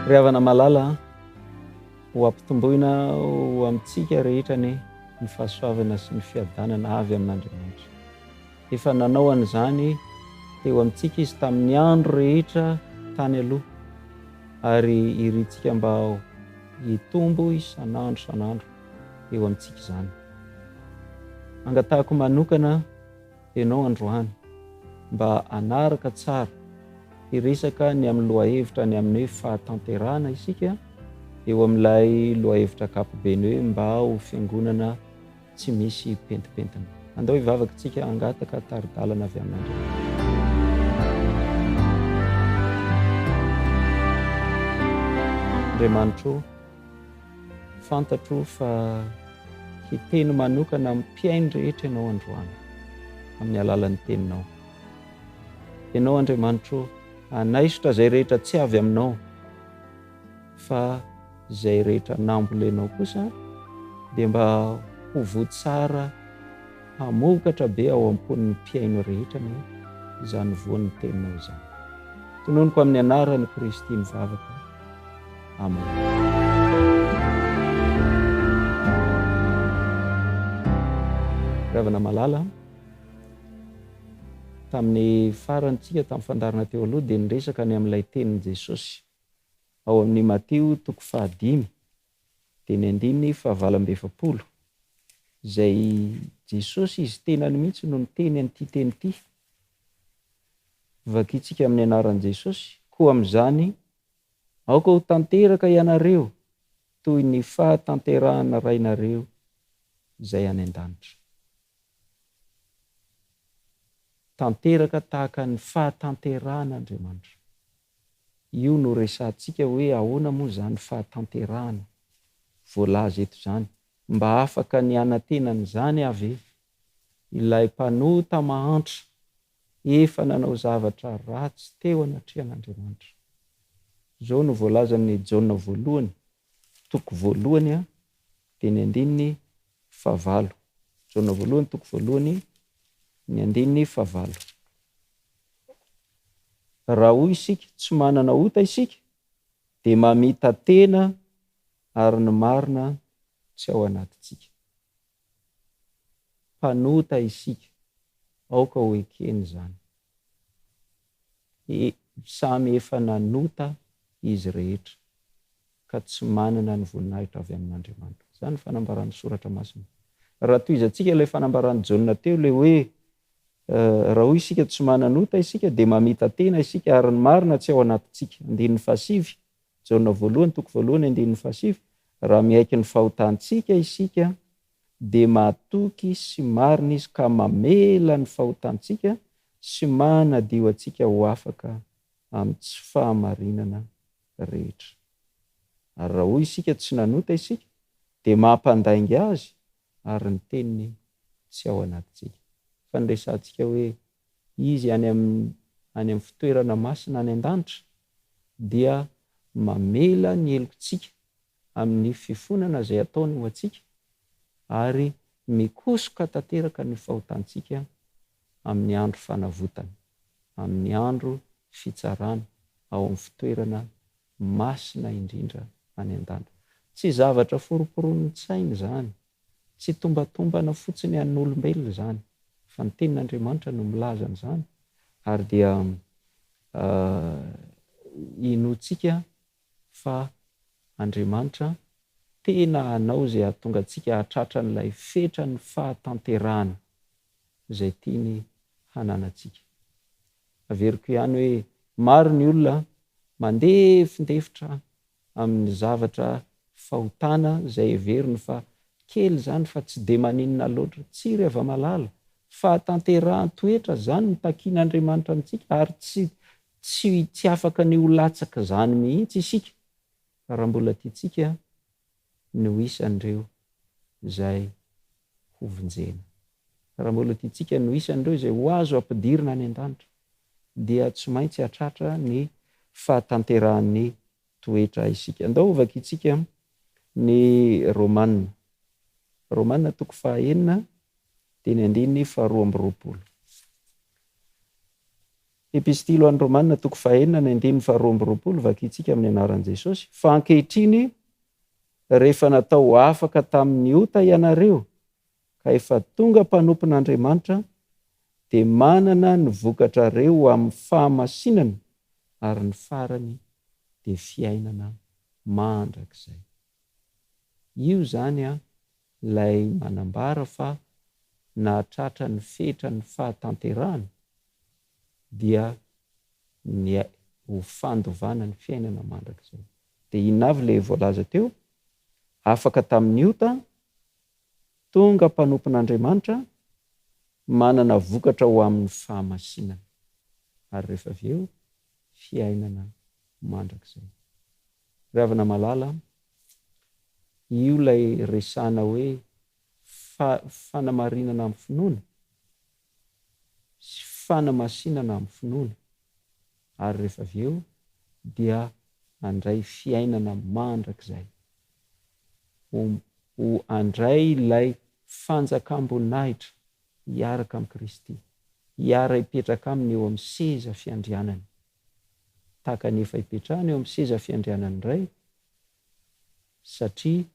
Ry havana malala a, ho ampitomboina ho amintsika rehetra anie ny fahasoavana sy ny fiadanana avy amin'Andriamanitra. Efa nanao an'izany teo amintsika Izy tamin'ny andro rehetra tany aloha, ary irintsika mba hitombo isan'andro isan'andro eo amintsika izany. Angatahako manokana ianao androany mba hanaraka tsara hiresaka ny amin'ny lohahevitra ny amin'ny hoe fahatanterahana isika eo amin'ilay lohahevitra ankapobeny hoe mba ho fiangonana tsy misy pentimpentina. Andao hivavaka isika hangataka tari-dalana avy amin'Andriamanitra. Andriamanitro ô, fantatro fa hiteny manokana amin'ny mpihaino rehetra Ianao androany amin'ny alalan'ny Teninao. Ianao Andriamanitro ô, hanaisotra izay rehetra tsy avy Aminao, fa izay rehetra nambolenao kosa dia mba ho voa tsara hamokatra be ao am-pon'ny mpihaino rehetra anie izany voan'ny Teninao izany. Tononiko amin'ny anaran'i Kristy ny vavaka. Amen. Ry havana malala, tamin'ny farany tsika tamin'ny fandaharana teo aloha dia niresaka ny amin'ilay tenin'i Jesosy ao amin'ny Matio toko fahadimy dia ny andininy fahavalo amby efapolo izay Jesosy izy tenany mihitsy no niteny an'ity teny ity. Vakintsika amin'ny anaran'i Jesosy, koa amin'izany aoka ho tanteraka ianareo toy ny fahatanterahan'ny Rainareo izay any an-danitra. Tanteraka tahaka ny fahatanterahan'Andriamanitra. Io no resahantsika hoe ahoana moa izany fahatanterahana voalaza eto izany? Mba afaka ny hanantena an'izany aho ve? Ilay mpanota mahantra efa nanao zavatra ratsy teo anatrehan'Andriamanitra. Izao no voalazan'i Jaona voalohany, toko voalohany dia ny andininy fahavalo. Jaona voalohany toko voalohany ny andininy fahavalo. Raha hoy isika, tsy manana ota isika, dia mamita-tena ary ny marina tsy ao anatintsika. Mpanota isika, aoka ho ekena izany. E, samy efa nanota izy rehetra, ka tsy manana ny voninahitra avy amin'Andriamanitra. Izany ny fanambaran'ny Soratra Masina. Raha tohizantsika ilay fanambaran'i Jaona teo, ilay hoe, Raha hoy isika tsy mananota isika, dia mamita-tena isika, ary ny marina tsy ao anatintsika. Andininy fahasivy, Jaona voalohany, toko voalohany, andininy fahasivy, Raha miaiky ny fahotantsika isika, dia mahatoky sy marina Izy ka mamela ny fahotantsika sy manadio antsika ho afaka amin'ny tsy fahamarinana rehetra. Ary raha hoy isika tsy nanota isika, dia mampandainga Azy ary ny teniny tsy ao anatintsika. Fa ny resahantsika hoe Izy any amin'ny any amin'ny fitoerana masina any an-danitra dia mamela ny helokintsika amin'ny fifonana izay ataony ho antsika ary mikosoka tanteraka ny fahotantsika amin'ny andro fanavotana, amin'ny andro fitsarana ao amin'ny fitoerana masina indrindra any an-danitra. Tsy zavatra foromporonin'ny tsaina izany, tsy tombatombana fotsiny an'olombelona izany, fa ny Tenin'Andriamanitra no milaza an'izany, ary dia inoantsika fa Andriamanitra tena hanao izay hahatonga antsika hahatratra an'ilay fetran'ny fahatanterahana izay tiany hananantsika. Averiko ihany hoe maro ny olona mandefindefitra amin'ny zavatra fahotana izay heveriny fa kely izany fa tsy dia maninona loatra. Tsia ry hava-malala, fahatanterahan-toetra izany no takian'Andriamanitra amintsika ary tsy tsy tsy afaka ny ho latsak'izany mihitsy isika raha mbola tiantsika ny ho isan'ireo izay hovonjena. Raha mbola tiantsika ny ho isan'ireo izay ho azo ampidirina any an-danitra, dia tsy maintsy hatratra ny fahatanterahan'ny toetra isika. Andao hovakintsika ny Romana. Romana toko fahaenina, dia ny andininy faharoa amby roapolo. Epistily ho an'ny Romana toko fahenina ny andininy faharoa amby roapolo vakintsika amin'ny anaran'i Jesosy, Fa ankehitriny rehefa natao afaka tamin'ny ota ianareo ka efa tonga mpanompon'Andriamanitra dia manana ny vokatrareo ho amin'ny fahamasinana ary ny farany dia fiainana mandrakizay. Io izany an ilay manambara fa nahatratra ny fetran'ny fahatanterahana dia ny ho fandovana ny fiainana mandrakizay. Dia inona avy ilay voalaza teo? Afaka tamin'ny ota, tonga mpanompon'Andriamanitra, manana vokatra ho amin'ny fahamasinana. Ary rehefa avy eo, fiainana mandrakizay. Ry havana malala, io ilay resahana hoe fanamarinana amin'ny finoana sy fanamasinana amin'ny finoana, ary rehefa avy eo dia handray fiainana mandrakizay, ho ho handray ilay fanjakam-boninahitra hiaraka amin'i Kristy, hiara-hipetraka Aminy eo amin'ny seza fiandrianany. Tahaka ny efa ipetrahany eo amin'ny seza fiandrianan'ny Ray, satria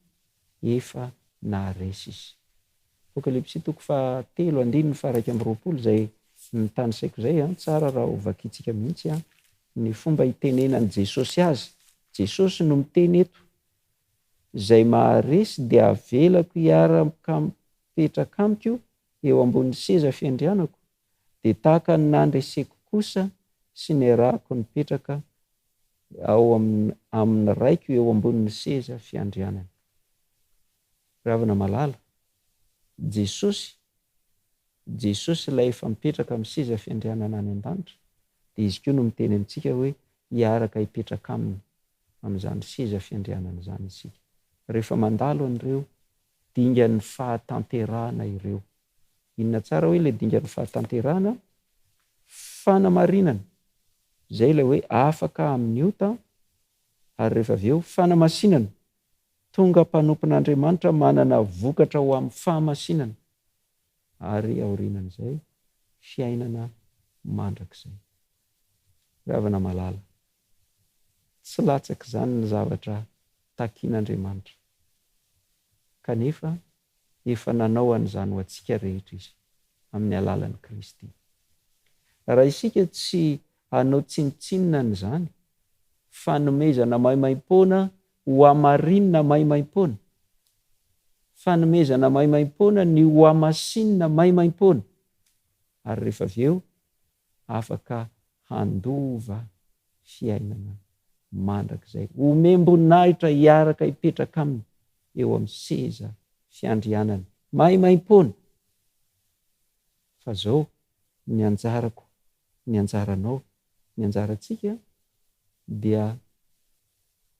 efa naharesy izy. Apokalypsy toko fahatelo andininy faha-21 izay notanisaiko izay an, tsara raha ho vakintsika mihitsy an, ny fomba itenenan'i Jesosy azy. Jesosy no miteny eto, Izay maharesy dia avelako hiaraka mipetraka amiko eo ambonin'ny seza fiandrianako, dia tahaka ny nandreseko kosa sy niarahako nipetraka ao amin'ny Raiko eo ambonin'ny seza fiandrianany. Ry havana malala, Jesosy, Jesosy ilay efa mipetraka amin'ny seza fiandrianana any an-danitra, dia Izy koa no miteny amintsika hoe hiaraka hipetraka Aminy amin'izany seza fiandrianana izany isika, rehefa mandalo an'ireo dingan'ny fahatanterahana ireo. Inona tsara hoe ilay dingan'ny fahatanterahana? Fanamarinana. Izay ilay hoe afaka amin'ny ota, ary rehefa avy eo fanamasinana. Tonga mpanompon'Andriamanitra manana vokatra ho amin'ny fahamasinana, ary aorianan'izay fiainana mandrakizay. Ry havana malala, tsy latsak'izany ny zavatra takin'Andriamanitra. Kanefa efa nanao an'izany ho antsika rehetra Izy, amin'ny alalan'i Kristy. Raha isika tsy hanao tsinontsinona an'izany, fanomezana maimaimpoana hohamarinina maimaimpoana, fanomezana maimaimpoana ny hohamasinina maimaimpoana, ary rehefa avy eo afaka handova fiainana mandrakizay. Homem-boninahitra hiaraka hipetraka aminy eo amin'ny seza fiandrianany maimaimpoana. Fa zao ny anjarako, ny anjaranao, ny anjarantsika dia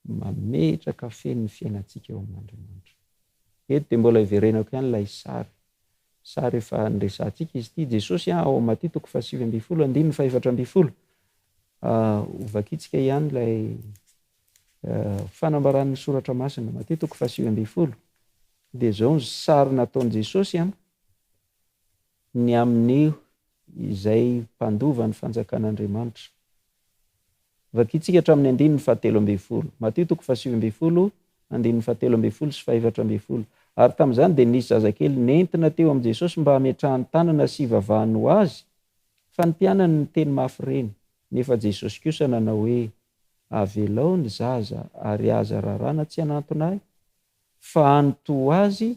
mametraka feno ny fiainantsika eo amin'Andriamanitra. Eto dia mbola hiverenako ihany ilay sary. Sary efa niresahantsika izy ity. Jesosy ao amin'ny Matio toko fahasivy ambin'ny folo andininy fahefatra ambin'ny folo. Hovakintsika ihany ilay fanambaran'ny soratra masina. Matio toko fahasivy ambin'ny folo. Dia izao ny sary nataon'i Jesosy ny amin'ny izay mpandova ny fanjakan'Andriamanitra. Vakintsika hatramin'ny andininy fahatelo ambin'ny folo. Matio toko fahasivy ambin'ny folo, andininy fahatelo ambin'ny folo sy fahefatra ambin'ny folo. Ary tamin'izany dia nisy zazakely nentina teo amin'i Jesosy mba hametrahany tanana sy hivavahany ho azy, fa ny mpianany niteny mafy ireny. Nefa Jesosy kosa nanao hoe, Avelao ny zaza ary aza raràna tsy hanantona ahy, fa any toa azy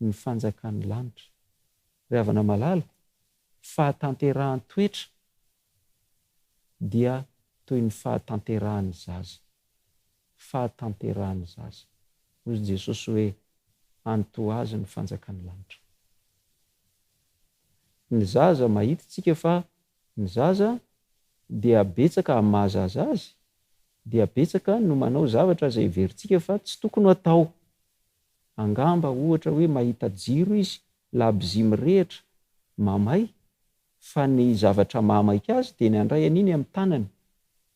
ny fanjakan'ny lanitra. Ry havana malala, fahatanterahan-toetra dia toy ny fahatanterahan'ny zaza. Fahatanterahan'ny zaza. Hoy Jesosy hoe, Any toa azy ny fanjakan'ny lanitra. Ny zaza, mahita isika fa ny zaza dia betsaka amin'ny maha zaza azy, dia betsaka no manao zavatra izay heverintsika fa tsy tokony ho atao. Angamba ohatra hoe mahita jiro izy, labozia mirehitra, mamay, fa ny zavatra mahamaika azy dia ny handray an'iny amin'ny tanany,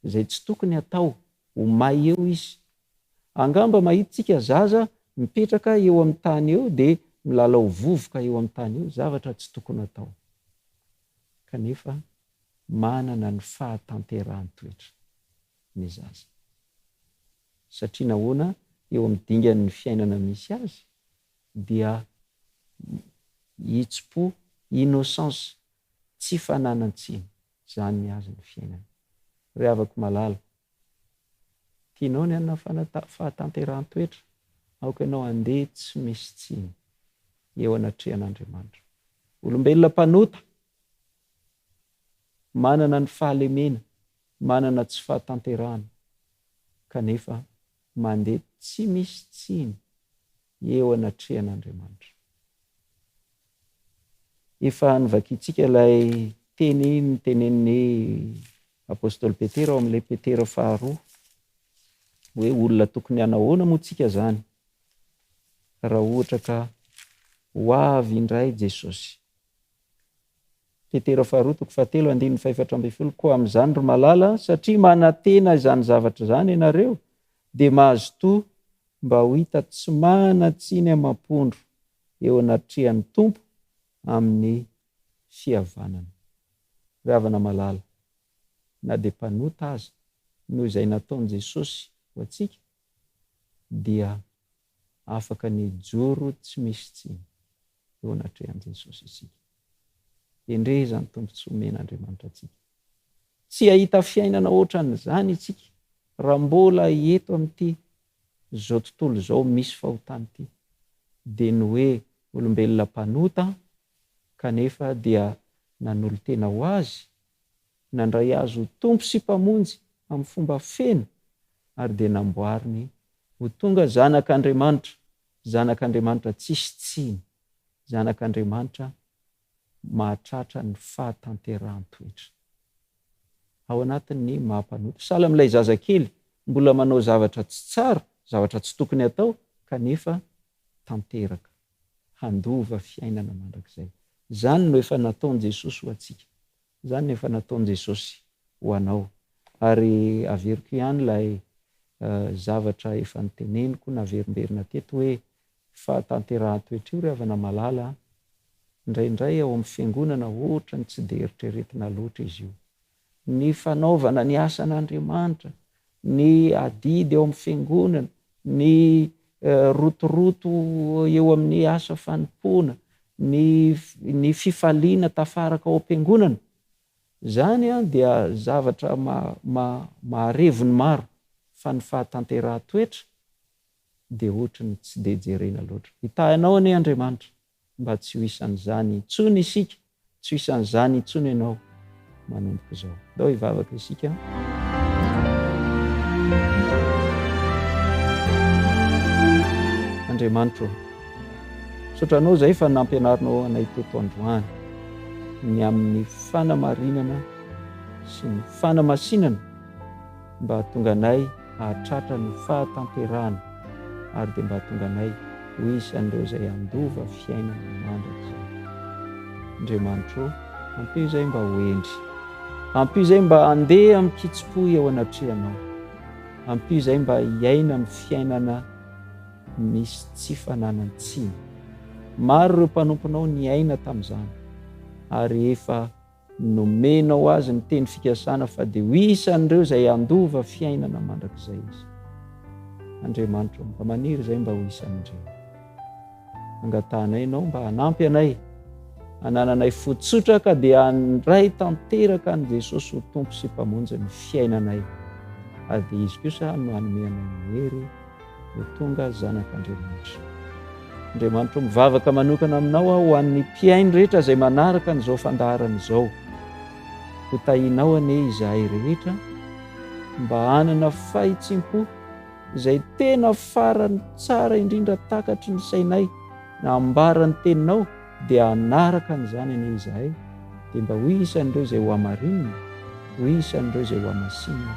izay tsy tokony hatao, ho may eo izy. Angamba mahita tsika zaza mipetraka eo amin'ny tany eo dia milalao vovoka eo amin'ny tany eo, zavatra tsy tokony hatao. Kanefa. Manana ny fahatanterahan-toetra ny zaza. Satria nahoana? Eo amin'ny dingan'ny fiainana misy azy dia hitsim-po, innocence, tsy fananan-tsiny, izany ny azy ny fiainana. Ry havako malala, tianao ny hanana fahatanterahan-toetra? Aoka ianao handeha tsy misy tsiny eo anatrehan'Andriamanitra. Olombelona mpanota, manana ny fahalemena, manana tsy fahatanterahana, kanefa mandeha tsy misy tsiny eo anatrehan'Andriamanitra. Efa novakintsika ilay teny notenenin'ny apostoly Petera ao amin'ilay Petera faharoa hoe olona tokony hanahoana moa tsika izany raha ohatra ka ho avy indray Jesosy. Petera faharoa toko fahatelo andininy fahefatra ambin'ny folo Koa amin'izany ry malala, satria manantena izany zavatra izany ianareo, dia mazotoa mba ho hita tsy manan-tsiny amam-pondro eo anatrehan'ny Tompo amin'ny fihavanana. Ry havana malala, na dia mpanota aza, noho izay nataon'i Jesosy ho antsika, dia afaka ny hijoro tsy misy tsiny eo anatrehan'i Jesosy isika. Endrey izany tombontsoa omen'Andriamanitra antsika. Tsy hahita fiainana ohatran'izany isika raha mbola eto amin'ity izao tontolo izao misy fahotana ity. Dia ny hoe olombelona mpanota kanefa dia nanolo-tena ho Azy, nandray Azy ho Tompo sy Mpamonjy amin'ny fomba feno ary dia namboariny ho tonga zanak'Andriamanitra, zanak'Andriamanitra tsisy tsiny, zanak'Andriamanitra mahatratra ny fahatanterahan-toetra. Ao anatin'ny maha mpanota. Sahala amin'ilay zazakely mbola manao zavatra tsy tsara, zavatra tsy tokony hatao, kanefa tanteraka. Handova fiainana mandrakizay. Izany no efa nataon'i Jesosy ho antsika. Izany no efa nataon'i Jesosy ho anao. Ary averiko ihany ilay zavatra efa noteneniko naverimberina teto hoe fahatanterahan-toetra io ry havana malala a! Indraindray ao amin'ny fiangonana ohatran'ny tsy dia eritreretina loatra izy io. Ny fanaovana ny asan'Andriamanitra, ny adidy ao amin'ny fiangonana, ny rotoroto eo amin'ny asa fanompoana, ny ny fifaliana tafaraka ao am-piangonana, izany dia zavatra maharevo ny maro fa ny fahatanterahan-toetra dia ohatry ny tsy dia jerena loatra. Hitahy anao anie Andriamanitra mba tsy ho isan'izany intsony isika, tsy ho isan'izany intsony ianao manomboka izao. Ndao hivavaka isika. Andriamanitro ô, misaotra Anao izay fa nampianarinao anay teto androany ny amin'ny fanamarinana sy ny fanamasinana mba hahatonga anay hahatratra ny fahatanterahana ary dia mba hahatonga anay ho isan'ireo izay handova fiainana mandrakizay. Andriamanitro ô, ampio izay mba ho hendry. Ampio izay mba handeha amin-kitsim-po eo anatrehanao. Ampio izay mba hiaina amin'ny fiainana misy tsy fananan-tsiny. Maro ireo mpanomponao niaina tamin'izany ary efa Nomenao azy ny teny fikasana fa dia ho isan'ireo izay handova fiainana mandrakizay izy. Andriamanitra ô, mba maniry izay mba ho isan'ireny. Angatahanay Ianao mba hanampy anay hanananay fo tsotra ka dia handray tanteraka an'i Jesosy ho Tompo sy Mpamonjy ny fiainanay. Ary dia Izy kosa no hanome anay ny hery ho tonga zanak'Andriamanitra. Andriamanitra o, mivavaka manokana aminao aho ho an'ny mpihaino rehetra izay manaraka an'izao fandaharana izao. Ho tahianao anie izahay rehetra mba hanana fahitsim-po izay tena farany tsara indrindra takatry ny sainay na ambaran'ny teninao dia hanaraka an'izany anie izahay dia mba ho isan'ireo izay ho hamarinina, ho isan'ireo izay ho hamasinina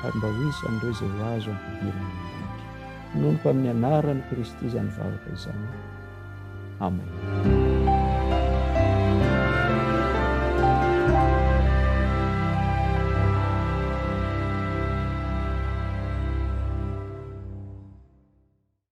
ary mba ho isan'ireo izay ho azo ampidirina any an-danitra. Tononiko amin'ny anaran'i Kristy izany vavaka izany. Amen.